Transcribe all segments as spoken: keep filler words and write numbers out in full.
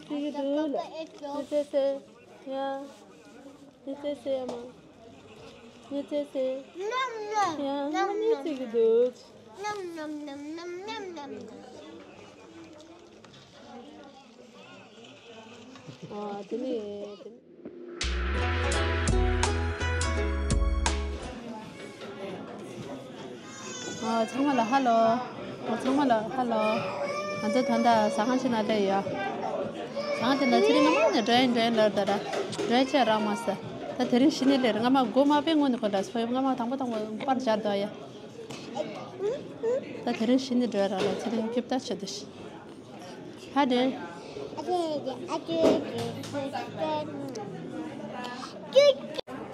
ཅིག་གི་འདུག་ལ། ཉི་ཚེ་ཟེར། ཡ། ཉི་ཚེ་ཟེར་ཡ་མ། ཉི་ཚེ་ཟེར། ཡ། ང་མི་ཅིག་གི་འདུག་ཨ་དེ་ནི་དེ་ནི། ཨ། ཚང་མ་ལ་ཧ་ལོ། ཨ། ཚང་མ་ལ་ཧ་ལོ། ང་ཚོ་ད་ལྟ་ཟ་ཁང་ཕྱི་ན་སླེབས་ཡོད། ཟ་ཁང་དེ་ལ་ཚེ་རིང་སྔ་མོ་ནས་འགྲོ་ཡིན་འགྲོ་ཡིན་ལབ་ད་ར། འགྲོ་ཡ་ཆད་རག་མ་སོང་། ད་དེ་རིང་གཞི་ནས་སླེབས་རེད། སྔ་མ་སྒོ་མ་ཕྱེ་སྔོན་ནས་ཁོ་ལ་སོ་ཡོད། སྔ་མ་དང་པོ་དང་པོ་པར་སྦྱར་འདུག་ཡ། ད་དེ་རིང་གཞི་ནས་འགྲོ་ཡ་རག་ལ། ཚེ་རིང་སྐྱིད་པ་བྱེད་དུ་ཤི། ཧ་དེ།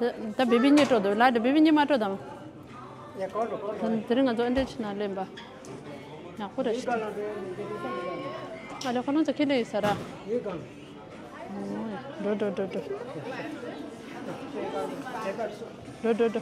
ད་ད་བེ་བི་གཉིས་སྤྲོ་འདུག་ལ། ད་བེ་བི་གཉིས་མ་སྤྲོ་དང་། ཡ། གོ་འགྲོ་གོ་འགྲོ། ད་དེ་རིང་ང་ཚོ་ཨེ་འདྲ་ཕྱི་ན་སླེབས་པ། ཡག་པོ་རེད་ཤི། ཨ་ལེ། ཁོ་རང་ཚོ་ཁྱི་ལས་ཡོད་ས་ར། འགྲོ་འགྲོ་འགྲོ་འགྲོ། འགྲོ་འགྲོ་འགྲོ།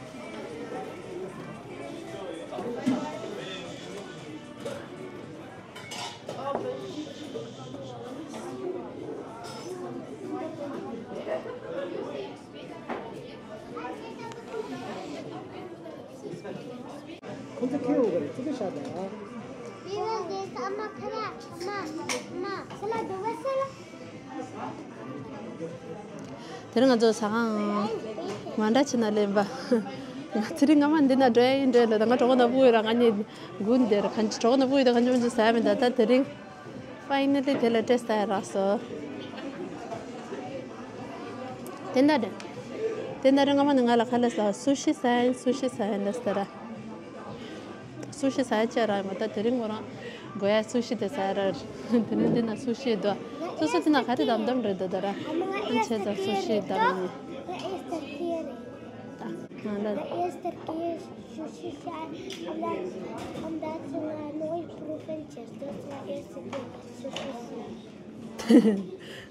ཁོང་ཚོ་ཁྱེར་འོང་གི་རེད། ཅི་གི་ཤ་དང་། དེ་རིང་ང་ཚོ་ཟ་ཁང་མ་འདྲ་ཕྱི་ན་སླེབས་པ། ང་ཚེ་རིང་སྔ་མ་འདི་ན་འགྲོ་ཡ་ཡིན་འགྲོ་ཡ་ལ། ད་ང་གྲོགས་པོ་ནག་པོ་ཡོད་ར། ང་གཉིས་དགུན་དེར་གང་གྲོགས་པོ་ནག་པོ་ཡོད། ད་གང་ཅི་མང་ཅི་ཟ་ཡ་མེད། ད་ད་དེ་རིང་ཕ་ཡི་ནལ་ལི་དེ་ལ་ཏེ་སི་ཊི་ཡ་རག་སོང་། དེ་འདྲ་རེད། དེ་འདྲ་རེད། སྔ་མ་ནས་ང་ལ་ཁ་ལག་ཟ། སུ་ཤི་ཟ་ཡིན། སུ་ཤི་ཟ་ཡིན་ལབ་སོང་ར། སུ་ཤི་ཟ་ཡ་ཆད་རག་ཡོད་མ། ད་དེ་རིང་ཁོ་རང་དགོས་ཡ་སུ་ཤི་དེ་ཟ་ཡ་རག་རེད། དེ་རིང་འདི་ན་སུ་ཤི་འདུག་སོ་སོ་དེ་ན་ག་རེ་དམ་དམ་རེད་འདུག་ད་ར། ཨ་ཆེ་ཙང་སུ་ཤི་དམ་ཡིན། ད་ང་ལ།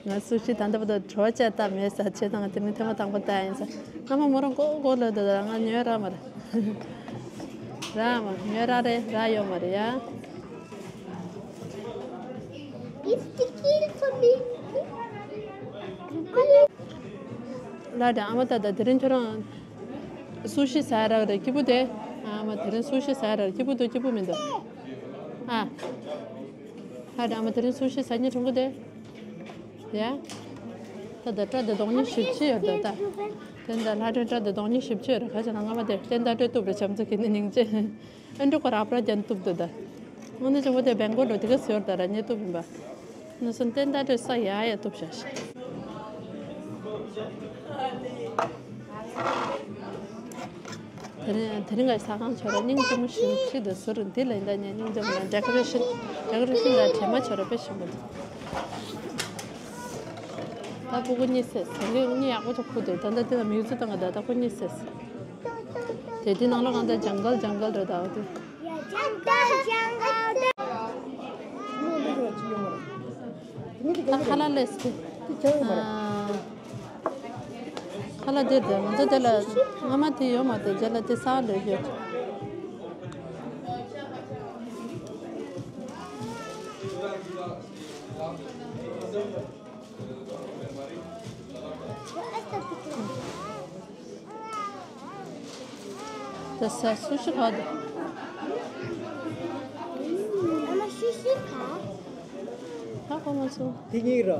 ང་སུ་ཤི་ད་ལྟ་བར་དུ་བྲོ་བ་བྱས་ལྟ་མེད་ས། བྱས་ཙང་དེ་ནི་ཐེངས་མ་དང་པོ་ལྟ་ཡིན་ས། སྔ་མ་མོ་རང་ཀོ་ཀོ་ལབ་དུས་ང་ཉོས་རག་མ་རེད། རག་མ་ཉོས་རག་རེད། རག་ཡོད་མ་རེད་ཡ། ལ་དང་ཨ་མ། ད་ད་དེ་རིང་ཁྱོད་རང་སུ་ཤི་ཟ་རག་རེད། སྐྱིད་པོ་དེ། ཨ་མ། དེ་རིང་སུ་ཤི་ཟ་རག་རེད། སྐྱིད་པོ་འདུག་སྐྱིད་པོ་མི་འདུག་ཨ། ལྷ་སྒྲོལ་མ། དེ་རིང་སུ་ཤི་ཟ་ཉེ་གྲོང་གི་དེ། ཡ། ད་ལྟ་སྐྲ་དེ་གདོང་ཉེ་བཞི་བཅུ་ཡོད་ད་ད། དེ་འདྲ་ལྷ་སྒྲོལ་སྐྲ་དེ་གདོང་ཉེ་བཞི་བཅུ་ཡོད་རེད། ཁ་ཅིག་ན་སྔ་མ་དེ་བསྟན་དར་སྤྲོད་ཐུབ་རེད། བྱམས་བརྩེ་གི་ནི་སྙིང་རྗེ། ཨེ་འགྲོ་ཁོ་ར་པྲ་རྒྱན་ཐུབ་འདུག་ད། དངོས་གནས་ཆེན་པོ་དེ་བེང་གོ་ལོ་དེ་ག་ཟེར་ད་ར་ཉེ་ཐུབ་ཡིན་པ། ནུ་སོན་བསྟན་དར་སྤྲོད་ས་ཡ་ཡ་ཐུབ་བྱ་ཞིག་དེ་རིང་དེ་རིང་གི་ཟ་ཁང་ཆོ་ར་སྙིང་རྗེ་མོ་ཞིག་ཞིག་ཏུ་ཟུར་འདི་ལ་ཡིན་ད་ཉན། སྙིང་རྗེ་མོ་ལ་ཌེ་ཀོ་རེ་ཤན་ཌེ་ཀོ་རེ་ཤན་ལ་དྲི་མ་ཆོ་ར་དཔེ་ཞིམ་པོ་འདུག་ད་སྤུ་གུ་གཉིད་སད་ཟེར་གི་གཉིད་ཡག་པོ་ཅིག་ཁུག་འདུག་ད་ལྟ་འདི་ལ་མིའུ་ཙི་བཏང་གི་ད་ད་ཁོ་གཉིད་སད་ཟེར། དེ་དེ་ནང་ལོགས་གང་ད་ཇང་གལ་ཇང་གལ་རེད་ད། འོ་དེ། ད་ཁ་ལག་ལས་སི། ཁ་ལག་དེ་དེ་ང་ཚོ་དེ་ལ་སྔ་མ་དེ་ཡོད་མ་རེད། རྗེས་ལ་དེ་ས་ལས་ཡོད། ད་ས་སུ་ཤི་ག་འདུག་ཨ་མ་སུ་ཤི་ག་ཧ་གོ་མ་སོང་། དེ་གཉིས་ར།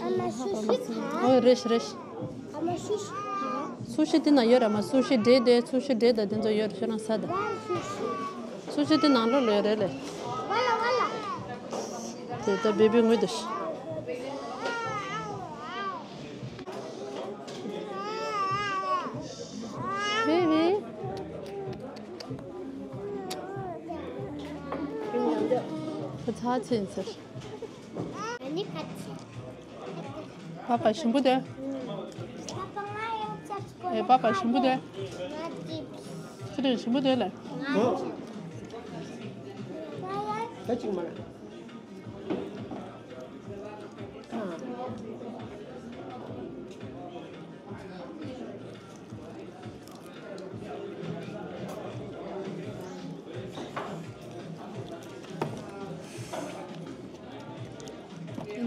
ཨ་མ་སུ་ཤི་ག་ཨོ་རེད་རེད། ཨ་མ་སུ་ཤི་ག་སུ་ཤི་དེ་ན་ཡོད་ར་མ། སུ་ཤི་འབྲས་དེ་སུ་ཤི་འབྲས་ད་དེ་ཚོ་ཡོད་ར། ཁྱོད་རང་ཟ་ད། སུ་ཤི་དེ་ནང་ལོགས་ལ་ཡོད་རེད་ལེ། དེ་ད་བེ་བི་ངུས་འདུག་བེ་བི། ཁོ་ཚ་ཆེན་ཟེར། པ་པ་ཞིམ་པོ་དེ། ཨེ་པ་པ་ཞིམ་པོ་དེ། ཚེ་རིང་ཞིམ་པོ་དེ་ལ། ད་ཅིག་མ་ལ།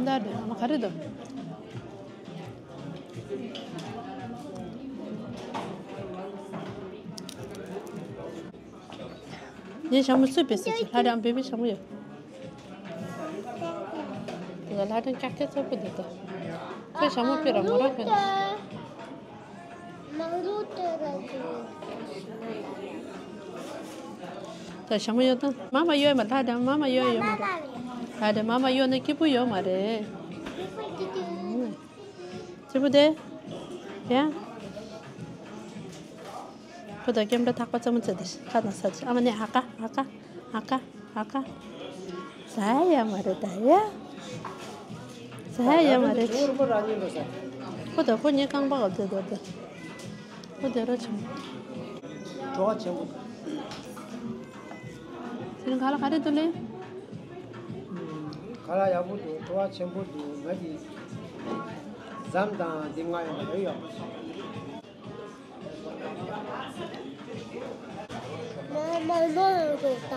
འདི་འདྲ་ཨ་མ་ག་རེ་འདུག་ངས་ཞྭ་མོ་སུས་ཕུད་ཟེར་གྱི། ལྷ་སྒྲོན་བེ་བི་ཞྭ་མོ་ཡོད། དེ་ལ་ལྷ་སྒྲོན་ཀྱག་ཀྱག་ཚོགས་པོ་འདུག་ད། ཁོས་ཞྭ་མོ་ཕུད་ར་མོ་ར་ཕུད། ད་ཞྭ་མོ་གཡོག་དང་། མ་མ་གཡོག་ཡོད་མ་རེད། ད་དེ་མ་མ་གཡོག་ན་སྐྱིད་པོ་ཡོད་མ་རེད། སྐྱིད་པོ་དེ། ཡ། ཁོ་ད་ཀེམ་ར་ཐག་པ་ཙམ་མོ་བཙལ་ཏེ་ཁ་དང་ས་ཆ་ཨ་མ་ནས་ཨ་ཀ་ཨ་ཀ་ཨ་ཀ་ཨ་ཀ། ཟ་ཡ་མ་རེད་ད་ཡ། ཟ་ཡ་མ་རེད། ཁོ་ད་ཁོ་ངའི་རྐང་པ་ག་བཙལ་འདུག་ད། ཁོ་དེ་ར་ཆུང་། བྲོ་བ་ཆེན་པོ། དེ་རིང་ག་ལ་ག་རེ་འདུག་ལེ། ག་ལ་ཡག་པོ་འདུག་བྲོ་བ་ཆེན་པོ་འདུག་ང་གི་ཟམ་དང་འདི་ང་ཡོང་བ་ཡོད་ཡོད། མ་མ་མ་ཡོང་འདུག་ད།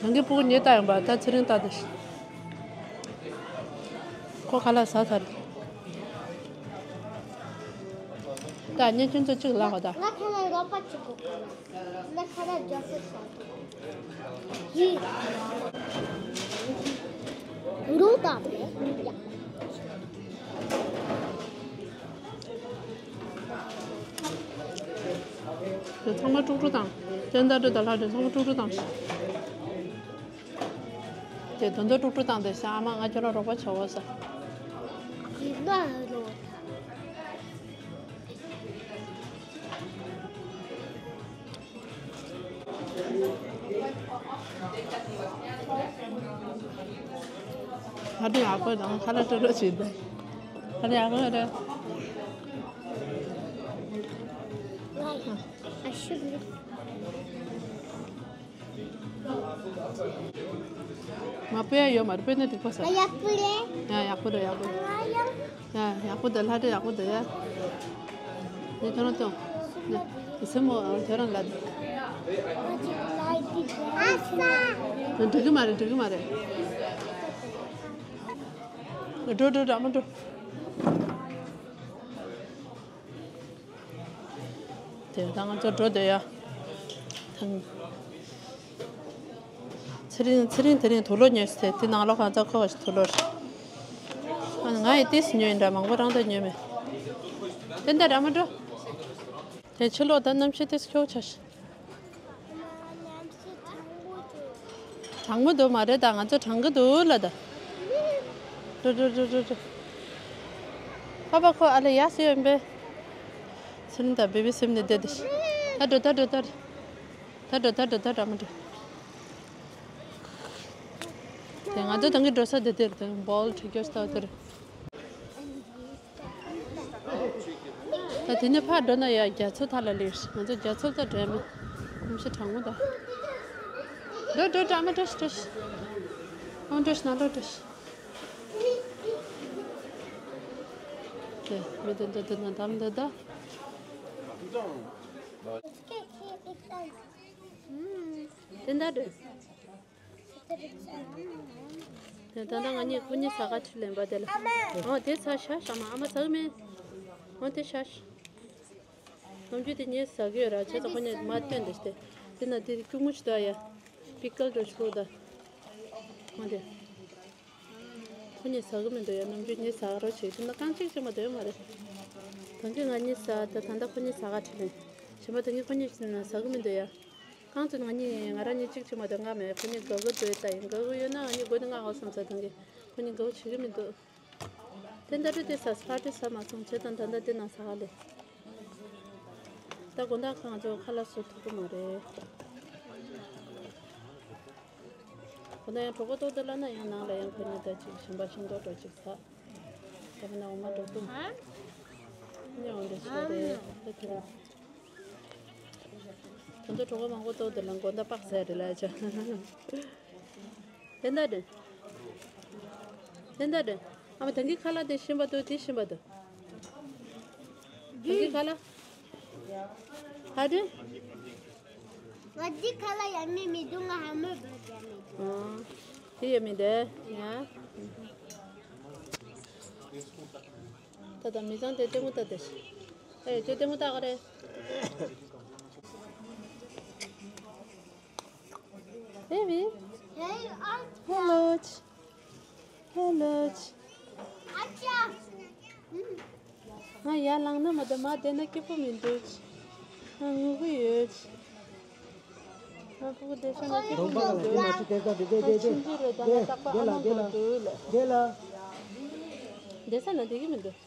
ནང་གི་ཕྲུ་གུ་ཉེ་ལྟ་ཡོང་པ་ད་ཚེ་རིང་ལྟ་དེ། ཁོ་ཁ་ལག་ཟ་ཚར། ད་ཉེ་ཁྱོད་ཚོ་གཅིག་ལངས་པ་ད། ང་ཁ་ལག་རོགས་པ་གཅིག་དགོས་ཁ་ལག་ང་ཁ་ལག་རྒྱག་ས་ཟ། ཡི། རུང་དང་། ཡ། དེ་ཚང་མ་དཀྲུག་དཀྲུག་བཏང་། ཏན་ཏན་དེ་ད་ལྷ་དེ་ཚང་མ་དཀྲུག་དཀྲུག་བཏང་། དེ་དོན་དུ་དཀྲུག་དཀྲུག་བཏང་དེ་ཤ་ཨ་མ་ང་ཁྱོད་རང་རོགས་པ་བྱ་འོ་ས། ཡིན་ན་རོ། ད་དུང་ཡག་པོ་དང་ཁ་ལག་སྤྲོད་རོགས་བྱེད་དེ། ཁ་ལག་ཡག་པོ་རེད། ཨ་ཤུ། ང་སྤོས་ཡ་ཡོད་མ་རེད། སྤོས་ན་འགྲིག་པ་ཟེར། ཡག་པོ་རེད། ཡ་ཡག་པོ་རེད་ཡག་པོ་རེད། ཡ་ཡག་པོ་འདུག་ལྷ་འདྲེ་ཡག་པོ་འདུག་ཡ། ནི་ཁྱོད་རང་སྐྱོང་། ནི་སེམས་མོ་ཁྱོད་རང་ལ། འགྲིག་གི་མ་རེད་འགྲིག་གི་མ་རེད། འགྲོ་འགྲོ་འགྲོ་ཨ་མ་འགྲོ། དེ་ད་ང་ཚོ་འགྲོ་འདོད་ཡ། ཐང་། ཚེ་རིང་ཚེ་རིང་དེ་རིང་དུག་ལོག་ཉོས་སྟེ་དེ་ནང་ལོགས་གང་ཚ་ཁོ་ག་ཞིག་དུག་ལོག་རེད། ཨ་ང་ཡི་ཏིས་ཉོས་ཡིན་འདྲ་མང་པོ་རང་ད་ཉོས་མེད། དེ་འདྲ་ར་མ་འགྲོ། དེ་ཕྱི་ལོགས་ད་གནམ་གཤིས་ཏིས་ཁྱོག་ཆ་ཞིག་གྲང་མོ་འདུག་མ་རེད་ད་ང་ཚོ་གྲང་གི་འདུག་ལ་ད། འགྲོ་འགྲོ་འགྲོ་འགྲོ་འགྲོ། ཕ་ཕ་ཁོ་ཨ་ལེ་ཡ་སེ་ཡོད་པས། སེམས་ད་བེ་བེ་སེམས་ནས་བསྡད་དེ། ད་འགྲོ་ད་འགྲོ་ད་འགྲོ། ད་འགྲོ་ད་འགྲོ་ད་འགྲོ་མ་འགྲོ། དེ་ང་ཚོ་ད་གིན་འགྲོ་ས་དེ་དེར་དེ་བོལ་ཁྲིད་རྒྱུ་ས་དེར། ད་དེ་ནས་ཕར་འགྲོ་ན་ཡ་རྒྱ་མཚོ་མཐའ་ལ་སླེབས། ང་ཚོ་རྒྱ་མཚོ་ད་འགྲོ་མེད། གནམ་གཤིས་གྲང་མོ་ད། འགྲོ་འགྲོ་འགྲོ་ཨ་མ་འགྲོ་ཤི་འགྲོ་ཤི། ཨ་མ་འགྲོ་ཤི་ནང་འགྲོ་འགྲོ་ཤི། དེ་མི་དེ་འདི་དེ་ན་དམ་འདི་ད། དེ་འདྲ་འགྲོ། དེ་ད་ལྟ་ང་གཉིས་ཁོ་གཉིས་ཟ་ག་ཁྲིད་ལེན་པ་དེ་ལ། ཨ་མ། འོ་དེ་ཚ་ཤ་ཤ་མ་ཨ་མ་ཟ་གི་མེད། འོ་དེ་ཤ་ཤ། ནམ་རྒྱུན་དེ་ངས་ཟ་གི་ཡོད་ར་བྱས་ཙང་ཁོ་གཉིས་མ་སྟོན་དེ་ཤི་དེ། དེ་ན་དེ་སྐྱུག་མོ་ཞིག་འདུག་ཡ། པི་ཀལ་འདྲ་ཞིག་འདུག་ད། འོ་དེ། ཁོ་གཉིས་ཟ་གི་མི་འདུག་ཡ། ནམ་རྒྱུན་ངས་ཟ་ག་རོགས་བྱེད་དེ་ན་རྐང་གཅིག་ཅིག་མ་འདུག་ཡོད་མ་རེད། ད་གིན་ང་གཉིས་ཟ་ད་ད་ལྟ་ཁོ་གཉིས་ཟ་ག་ཁྲིད་ལེན། གཞན་པ་ད་གིན་ཁོ་གཉིས་ཟ་གི་མི་འདུག་ཡ། རྐང་བཙུགས་ང་གཉིས་ང་རང་གཉིས་གཅིག་བྱེད་མ་གཏོགས་ང་མེད། ཁོ་གཉིས་དགའ་གི་འདུག་ད་ཡིན་དགའ་གི་ཡོད་ན་ང་གཉིས་དགོས་ནི་ང་ཧོ་སམ་ས་དང་གི་ཁོ་གཉིས་དགའ་གི་བྱེད་གི་མི་འདུག་དེ་འདྲ་རེད་དེ་ས་སྤར་དེ་ས་མ་སོང་བྱེད་དང་ད་ལྟ་དེ་ན་ས་ག་ལེ། ད་དགོང་དག་ཁང་ཚོ་ཁ་ལག་བཟོ་ཐུབ་གི་མ་རེད། དགོང་དག་ཡང་གྲོགས་པོ་ཏོག་ཏོ་ལ་ན་ཡང་ནང་ལ་ཡང་ཁོ་གཉིས་ད་ཅིག་ཞིམ་པ་ཤིང་ཏོག་འགྲོ་ཅིག་ས། ད་མི་ན་འོ་མ་འགྲོ་ཐུབ། ཉེ་འོ་འདྲ་ཞིག་རེད་ད་ཁྱེད་རང་། ད་ཚོ་གྲོགས་པོ་མང་པོ་ཏོག་ཏོ་ལ་དགོང་དག་པགས་ཟ་རེད་ལ་ཅག་དེ་འདྲ་རེད། དེ་འདྲ་རེད། ཨ་མ་ད་གིན་ཁ་ལག་དེ་ཞིམ་པ་འདུག་དེ་ཞིམ་པ་འདུག་ད་གིན་ཁ་ལག་ཧ་དེ། ང་འདི་ཁ་ལ་ཡང་མི་མི་འདུག་ང་ཧ་མོ་བོད་ཡང་མི་འདུག་དེ་ཡང་མི་འདུག་ཡ། ད་ད་མི་ཚང་དེ་ལྟད་མོ་ལྟ་དེ། ཨེ་དེ་ལྟད་མོ་ལྟ་ག་རེད། Baby. Hey, Archa. Hello. Hello. Archa. ང་ཡར་ལངས་ན་མ་གཏོགས་མར་བསྡད་ན་སྐྱིད་པོ་མི་འདུག་ང་ངུ་གི་ཡོད། ང་ཕྲུ་གུ་བསྡད་ས་ན་སྐྱིད་པོ་མི་འདུག་ང་ཆུང་ཆུང་རེད་ད་ང་རྟག་པར་ཨ་མ་མདུན་དུ་ལ། བསྡད་ས་ན་བསྡད་ཀྱི་མི་འདུག་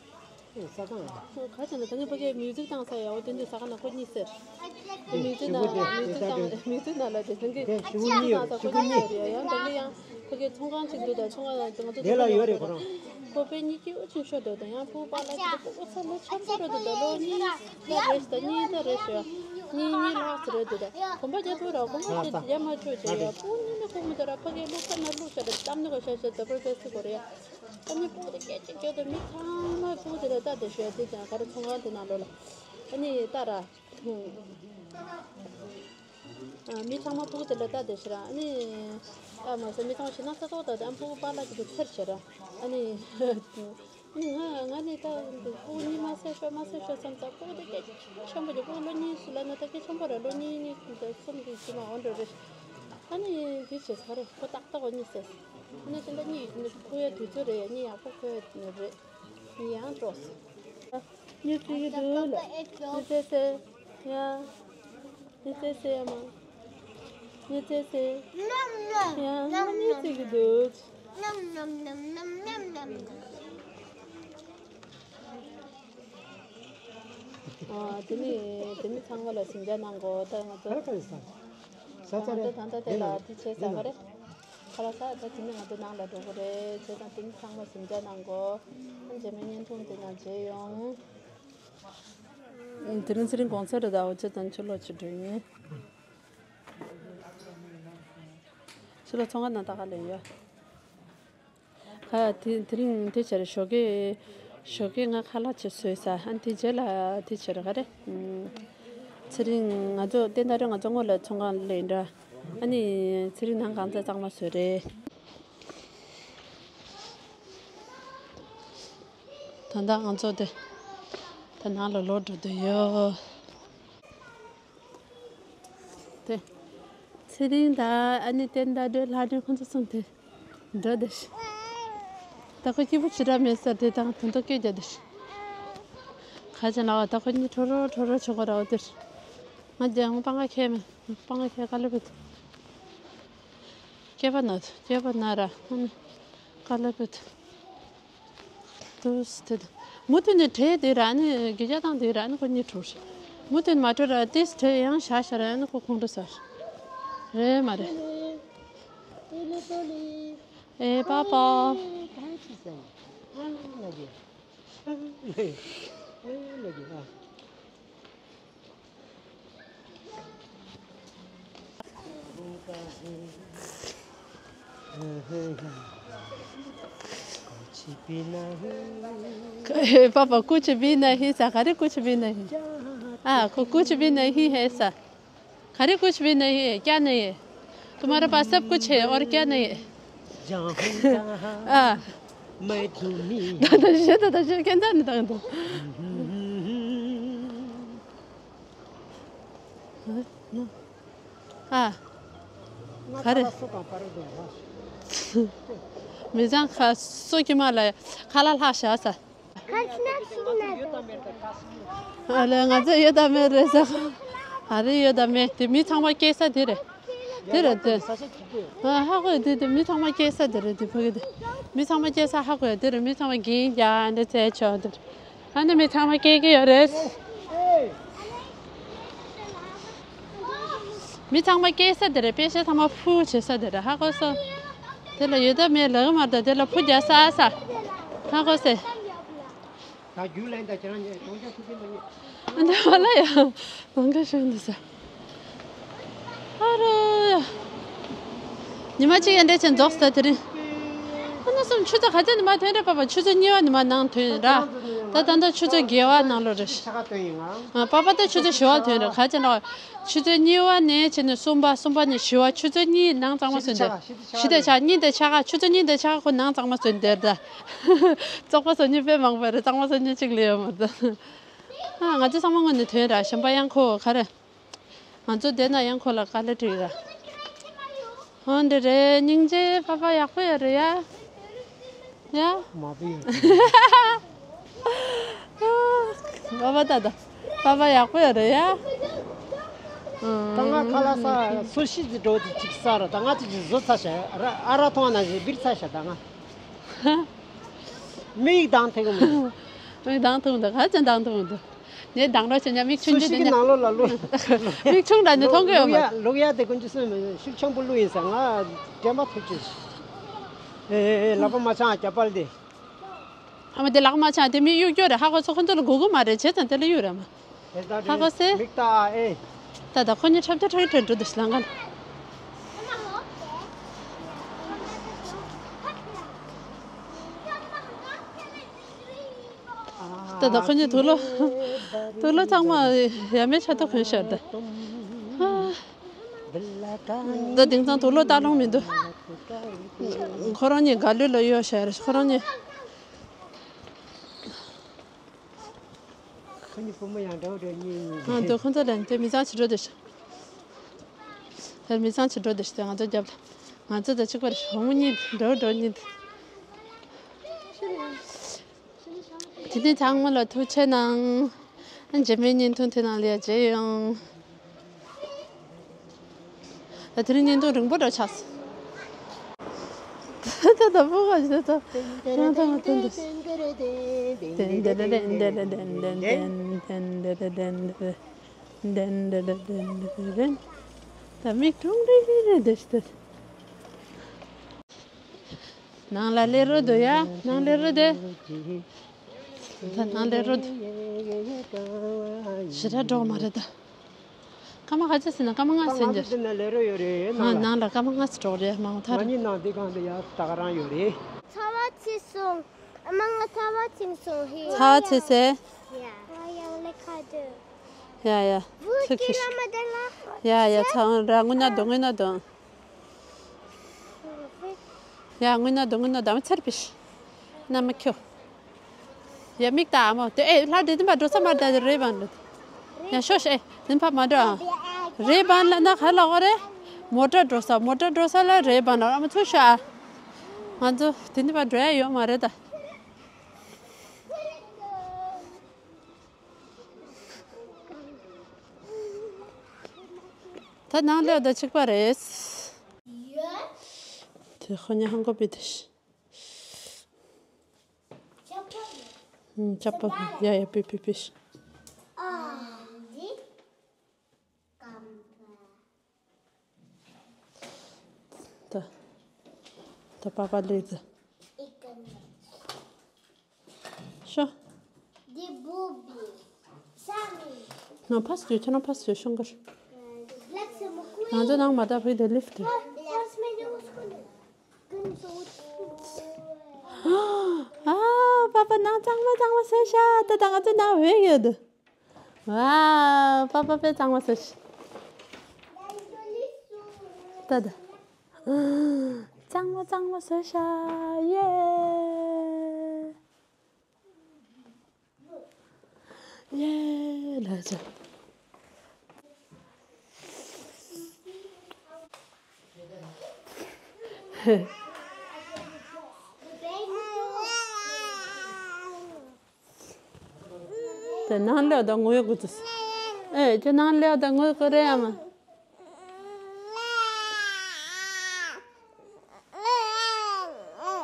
ས་ཁང་། ཁ་ཆེ་ན་ད་ནི་ཕ་གིའི་མིའུ་ཛིག་བཏང་ས་ཡག་པོ་དེ་འདྲའི་ས་ཁང་ན་ཁོ་གཉིད་སད། མིའུ་ཛིག་ན་མིའུ་ཛིག་བཏང་མིའུ་ཛིག་ན་ལ་དེ་ལྷན་གྱིས་ཤི་གུ་གཉིད་ཡོད་རེད་ཡང་ད་གི་ཡང་ཕ་གིའི་ཚོང་ཁང་གཅིག་འདུག་ད་ཚོང་ཁང་ང་ཚོ་དེ་ལ་ཡོད་རེད་ཁོ་རང་། ཁོ་པའི་གཉིད་སྐྱིད་པོ་ཆུང་ཤོས་འདུག་ད་ཡང་ཕྲུ་གུ་པཱ་ལགས་ཀྱི་ཕྲུ་གུ་ཚ་ལོ་ཆེན་པོ་རེད་འདུག་ད་ལོ་གཉིས་ད་རེད་ད་གཉིས་ད་རེད་ཤོད་གཉིས་གཉིས་ལྷག་ཙམ་རེད་འདུག་ད་གོམ་པ་རྒྱག་ཐུབ་ར་གོམ་པ་རྒྱག་རྒྱག་མ་ཆོག་ཅེས་ཡ་ཕྲུ་གུ་གཉིད་ནི་ཁུག་མི་འདུག་ར་ཕ་གིའི་བླུག་ས་ན་བླུག་ཤ་རེད་གཏམ་ནི་གོ་ཤ་ཤ་ད་པར་ཕེ་སི་གོ་རེད་ཡ། ཨ་ནི་ཕྲུ་གུ་དེ་སྐད་ཅིག་བརྗོད་དུ་མི་ཚང་མ་ཕྲུ་གུ་དེ་ལ་ལྟ་དེ་ཤོད་དེ་ཀྱང་ག་རེ་ཚོང་ཁང་དེ་ནང་ལོགས་ལ་ཨ་ནི་ལྟ་ར། ཨ་མི་ཚང་མ་ཕྲུ་གུ་དེ་ལ་ལྟ་དེ་ཤི་ར་ཨ་ནི་ལྟ་མ་ཟད་མི་ཚང་མ་ཞེད་སྣང་ཚ་ཚོགས་ལྟ་དེ་ཨ་ཕྲུ་གུ་པཱ་ལགས་ཀྱི་དེ་ཚེར་ཤི་ར་ཨ་ནི་ང་ང་ནི་ད་ཕྲུ་གུ་གཉིད་མ་སད་ཤོད་མ་སད་ཤོད་བསམ་ཙང་ཕྲུ་གུ་དེ་སྐད་ཆེན་པོ་ཅིག་ཕྲུ་གུ་ལོ་གཉིས་སུ་ལ་ན་ད་སྐད་ཆེན་པོ་ར་ལོ་གཉིས་གཉིས་གསུམ་གྱི་ཕྱི་མ་འོང་འགྲོ་རེད། ཨ་ནི་དེ་བྱས་ཚར་རེད་ཁོ་ཏག་ཏག་གཉིད་སད། ཨ་ནི་དེ་འདྲ་གཉིད་ཁུག་ཡ་དུས་ཚོད་རེད་ཡ་གཉིད་ཡག་པོ་ཁུག་ཡ་རེད། གཉིད་ཡང་དཀྲོགས། གཉིད་སད་ཀྱི་འདུག་ལ། གཉིད་སད་སད། ཡ། གཉིད་སད་སད་ཡ་མ། གཉིད་སད་སད། ཡ་ང་གཉིད་སད་ཀྱི་འདུག་ཨ་དེ་ནི་དེ་ནི་ཚང་མ་ལ་ཟིང་ཆ་གནང་གོ་ད་ང་ཚོ། ད་ང་ཚོ་ད་ལྟ་དེ་ལ་དེ་བྱས་ས་ག་རེ། ཁ་ལག་ཟ་ད་དེ་ནི་ང་ཚོ་ནང་ལ་འགྲོ་གི་རེད་བྱས་ཙང་དེ་ནི་ཚང་མ་ཟིང་ཆ་གནང་གོ་ཨ་རྗེས་མའི་བརྙན་ཐུང་དེ་ནང་མཇལ་ཡོང་། དེ་རིང་ཚེ་རིང་གོང་ཚེ་རེད་ད་འོ་ཅེ་དང་ཆུ་ལོག་ཅི་འགྲོ་ཡིན། ཆུ་ལོག་ཚོང་ཁང་ནང་ལྟ་ག་ལེན་ཡོད། ཁ་དེ་དེ་རིང་དེ་བྱས་རེད་ཞོགས་ཀས་ཞོགས་ཀས་ང་ཁ་ལག་ཅིག་བཟོས་ས་ཨ་དེ་རྗེས་ལ་དེ་བྱས་རེད་ག་རེ། ཚེ་རིང་ང་ཚོ་བསྟན་ད་རེ་ང་ཚོ་སྔོན་ལ་ཚོང་ཁང་ལེན་འདྲ་ཨ་ནི་ཚེ་རིང་ནང་གང་ཚ་གཙང་མ་བཟོས་རེད། ད་ལྟ་ང་ཚོ་དེ་ད་ནང་ལ་ལོག་འགྲོ་འདོད་ཡོད། དེ། ཚེ་རིང་དང་ཨ་ནི་བསྟན་ཟླ་སྒྲོལ་ལྷ་སྒྲོལ་ཁོང་ཚོ་གསུམ་དེ་འགྲོ་བསྡད་ཤག་ད་ཁོ་སྐྱིད་པོ་ཅིག་ར་མེད་ས་དེ་དང་དོན་དག་སྐད་རྒྱག་བསྡད་ཤག་ཁ་ཅིག་ལ་བ་ད་ཁོ་གཉིས་ཁྲོ་རོ་ཁྲོ་རོ་བྱེད་གོ་ར་བ་དེར། ང་རྒྱལ་ངོ་པང་ཁ་ཁྱེར་མེད་པང་ཁ་ཁྱེར་དཀའ་ལས་བུད། སྐྱེས་པ་ན་སྐྱེས་པ་ན་ར་ཨ་ནི་དཀའ་ལས་བུད། ཏུས་དེ་མུ་མཐུད་ནས་བྲེལ་དེ་ར་ནི་དགེ་རྒྱ་དང་དེ་ར་ནི་ཁོ་གཉིས་བྲོ་ཤི། མུ་མཐུད་མ་བྲོ་ར་ཏིས་བྲེལ་ཡང་ཞག་ཞག་ར་ནི་ཁོ་ཁོང་ཁྲོ་ཟ་ཤི། རེད་མ་རེད། ཨེ་པ་པ། पापा कुछ भी नहीं सा। अरे कुछ भी नहीं। हाँ, कु- कुछ भी नहीं है सा। अरे कुछ भी नहीं है, क्या नहीं है? तुम्हारे पास सब कुछ है और क्या नहीं है? हाँ। दादा, दादा, दादा। ཨ། ག་རེ། མི་ཚང་ཁ་སོ་ཀྱི་མ་ལ་ཁ་ལ་ལྷག་བཞག་ས། ཨ་ལེ་ང་ཚོ་ཡོད་དམ་མེད་རེད་ས། ཨ་རེ་ཡོད་དམ་མེད་དེ་མི་ཚང་མ་སྐྱེས་ས་དེ་རེད། དེ་རེད་དེ། ཨ་ཧ་གོ་དེ་དེ་མི་ཚང་མ་སྐྱེས་ས་དེ་རེད་དེ་ཕ་གི་དེ། མི་ཚང་མ་སྐྱེས་ས་ཧ་གོ་དེ་རེད་མི་ཚང་མ་གིན་རྒྱ་འདྲ་བཙལ་ཆོག་དེ་རེད། ཨ་ནི་མི་ཚང་མ་སྐྱེ་གི་ཡོད་རེད། མི་ཚང་མ་སྐྱེ་ས་དེ་རེད། དཔེ་ཆ་ཚང་མ་ཕུ་བྱེད་ས་དེ་རེད། ཧ་གོ་སོང་། དེ་ལ་ཡོད་དམ་མེད་ལབ་གི་མ་རེད། དེ་ལ་ཕུ་རྒྱག་ས་ས། ཧ་གོ་སེ། ད་རྒྱུགས་ལེན་དང་ཁྱེད་རང་གཉིས་གཏོང་ཆ་ཐུབ་ཀྱི་མ་རེད། འདི་བ་ལ་ཡ། གང་ག་ཤོད་འདུག་ས། ཨ་རོ་ཡ། ཉི་མ་གཅིག་ཡ་འདྲ་ཆེན་རྫོགས་ས་དེ་རིང་། ཨ་ན་ གསུམ་ཆུ་ཚོད་ག་ཚོད་ནས་མར་ཐོན་རེད། པ་པ་ཆུ་ཚོད་གཉིས་པ་ནས་མར་ནང་ཐོན་ར། ད་ད་ལྟ་ཆུ་ཚོད་བརྒྱད་པ་ནང་ལོགས་རེད། ཨ། པ་པ་ད་ཆུ་ཚོད་བཞི་པ་ཐོན་རེད། ག་ཚོད་ལ། ཆུ་ཚོད་གཉིས་པ་ནས་བྱས་ནས་གསུམ་པ། གསུམ་པ་ནས་བཞི་པ། ཆུ་ཚོད་གཉིས་ནང་གཙང་མ་བཟོས་འདུག། བཞི་དང་ཕྱེད་ཀ། གཉིས་དང་ཕྱེད་ཀ། ཆུ་ཚོད་གཉིས་དང་ཕྱེད་ཀ་ཁོ་ནང་གཙང་མ་བཟོས་འདུག་ད། བཙོག་པ་བཟོ་མཁན་དཔེ་མང་པོ་རེད། གཙང་མ་བཟོ་མཁན་གཅིག་ལས་ཡོད་མ་རེད། ཨ། ང་ཚོ་ཚང་མ་སྔོན་ནས་ཐོན་ར། གཞན་པ་ཡང་ཁོ་ག་རེ། ང་ཚོ་བསྡད་ན་ཡང་ཁོ་ལ་དཀའ་ལས་འཕྲད་ར། འོ་འདི་རེད། སྙིང་རྗེ། པ་པ་ཡག་པོ་ཡོད་རེད་ཡ། ཡ། མ་པི་ཡོད། པ་པ་ད་ད། པ་པ་ཡག་པོ་ཡོད་རེད་ཡ། ད་ང་ཁ་ལག་ཟ་སུ་ཤི་ཟི་འགྲོ་དེ་ཅིག་ཟ་ར། ད་ང་ཅིག་ཅིག་བཟོ་ཚར་ཤག་ར། ཨ་ར་ཐོང་ན་ཞིག་བིར་ཚར་ཤག་ད་ང་མིག་དང་ཐེག་མི་འདུག། མིག་དང་ཐུག་འདུག། ག་ཅན་དང་ཐུག་འདུག། ངས་དང་རོགས་བྱེད་ཉ་མིག་ཆུང་ཆུང་དེ་ཉ། ནང་ལོགས་ལ་ལུ། མིག་ཆུང་འདྲ་ནི་མཐོང་གི་ཡོད་མ། ལུག་ཡ་དེ་ཀུན་ཅི་སོན་མི་ཤུགས་ཆེན་པོ་ལུ་ཡིན་ས། ང་དྲན་པ་ཐུབ་ཅི། ཨེ་ཨེ་ཨེ། ལག་པ་མ་འཆང་། རྒྱ་པར་དེ། ཨ་མ་དེ་ལག་མ་འཆང་། དེ་མིག་གཡུག་སྐྱོ་རེད། ཧ་གོ་སོང་། ཁོ་ཚོ་ལ་གོ་གི་མ་རེད། བྱས་ཙང་དེ་ལ་གཡུག་རེད་མ། དེ་ལྟ་ཧ་གོ་སེ། མིག་ལྟ་ཨེ། ད་ད་ཁོ་གཉིས་འཁྲབ་སྟེ་འཁྲབ་སྟེ་འགྲོ་འདུག་ལང་ཀ་ལ། ད་ད་ཁོ་གཉིས་དུག་ལོག། དུག་ལོག་ཚང་མ་ཡ་མའི་ཆ་ཏོ་གོན་ཤར་ད། ད་དེང་སང་དུག་ལོག་ལྟ་ལོང་མི་འདུག། ཁོ་རང་གཉིས་ག་ལུས་ལ་གཡོ་ཤར། ཁོ་རང་གཉིས། ཁོ་གཉིས་བུ་མོ་ཡང་འདྲ་བོ་འདྲ་གཉིས་གཉིས། ཨ་འདུག། ཁོ་ཚོ་ལན་དེ་མི་ཚང་ཕྱི་འགྲོ་དེ་ཤ། དེ་མི་ཚང་ཕྱི་འགྲོ་དེ་ཤ། དེ་ང་ཚོ་རྒྱབ་ལ། ང་ཚོ་དང་གཅིག་པར་བུ་མོ་གཉིས་འགྲོ་འགྲོ་གཉིས། དེ་ནས་ཚང་མ་ལ་ཐུགས་ཆེ་གནང་། རྗེས་མའི་བརྙན་ཐུང་དེ་ནང་ལ་ཡ་མཇལ་ཡོང་། ད་དེ་རིང་བརྙན་ཐུང་རིང་པོ་འདྲ་ཆགས་སོང་། ད་ད་ཕོ་ཁ་ཞིག་ད། ཡང་ཐང་མ་ཐོན་འདུག། ཏན་ཏན་ཏན་ཏན་ཏན་ཏན་ཏན་ཏན་ཏན་ཏན་ཏན་ཏན་ཏན་ཏན་ཏན། ད་མིག་ཀྲུང་རེ་རེ་རེ་འདི་ཞིག་ད། ནང་ལ་སླེབས་རོགས་འདུག་ཡ། ནང་སླེབས་རོགས་འདུག། ད་ནང་སླེབས་རོགས་འདུག། ཞེ་དྲག་འགྲོ་མ་རེད་ད། སྐར་མ་ག་ཚོད་ཟིན་ན། སྐར་མ་ལྔ་ཟིན་ད་ང་ཚོ་རྒྱུ། འདི་ན་སླེབས་རོགས་ཡོད་རེད། ཨ། ནང་ལ། ནང་ལ་སྐར་མ་ལྔ་ཙམ་འགྲོ་རེད། མ་འོང་ཐག་ང་རེད། གཉིས་ནང་འདི་གང་དུ་ཡ་ད་ག་རང་ཡོད་རེད། ཚ་བ་ཆེ་སོང་། ཨ་མ་ང་ཚ་བ་ཆེ་སོང་ཧེ། ཚ་བ་ཆེ་སེ། ཡ། ང་ཡང་ལས་ཁ་འདོད། ཡ་ཡ། བུ་ཚིག་ཀི་ཤི། ར་མ་དེ་ལ། ཡ་ཡ། ཚ་བ་ར་དངོས་གནས་འདུག། དངོས་གནས་འདུག། ཡ་དངོས་གནས་འདུག། དངོས་གནས་འདུག། ཨ་མ་ཚར་པིཤ། ན་མ་ཁྱོ། ཡ་མིག་ལྟ་ཨ་མོ་དེ། ཨེ་ལྷ་འདྲེ་འདི་མ་འགྲོ་ས་མ་རེད་ད། རེད་བན་ལ། ཡ་ཤོ་ཤ། ཨེ་འདི་ཕ་མ་འགྲོ་ཨ། རེད་བན་ལ་ན་ག་ལ་འོ་རེད། མོ་ཊ་འགྲོ་ས། མོ་ཊ་འགྲོ་ས་ལ་རེད་བན་ལ། ཨ་མ་ཚུར་ཤོག་ཨ། ང་ཚོ་དེ་འདི་མ་འགྲོ་ཡ་ཡོད་མ་རེད་ད། ད་ནང་ལ་ད་ཆིག་པ་རེད། དེ་ཁོ་ཉ་ཧང་གོ་པི་དེ་ཤི། ཨུམ། ཅ་པ། ཡ་ཡ། པི་པི་པི། ད་ད་པ་པ་ལི་ཛི། ཤོ། ནང་ཕ་སི་ཡོད། ཁྱེད་རང་ཕ་སི་ཡོད་ཤོང་གར། ང་ཚོ་ནང་མ་ད་བུ་དེ་ལིཕ་ཊི། ཨ། པ་པ་ནང་གཙང་མ་གཙང་མ་བཟོས་ཤག། ད་ད་ང་ཚོ་ནང་བུད་ཡོད། ཝའོ། པ་པ་དཔེ་གཙང་མ་བཟོས་ཤག། ད་ད། གཙང་མ་གཙང་མ་བཟོས་ཤག། ཡེ། ཡེ་ལ་ཅོ། དེ་ནང་ལོགས་ད་ངུ་ཡག་གི་ཚུལ། ཨེ་ཅོ། ནང་ལོགས་ད་ངུ་གི་རེད་ཨ་མ།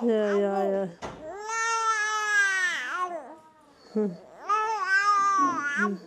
ཡ་ཡ་ཡ།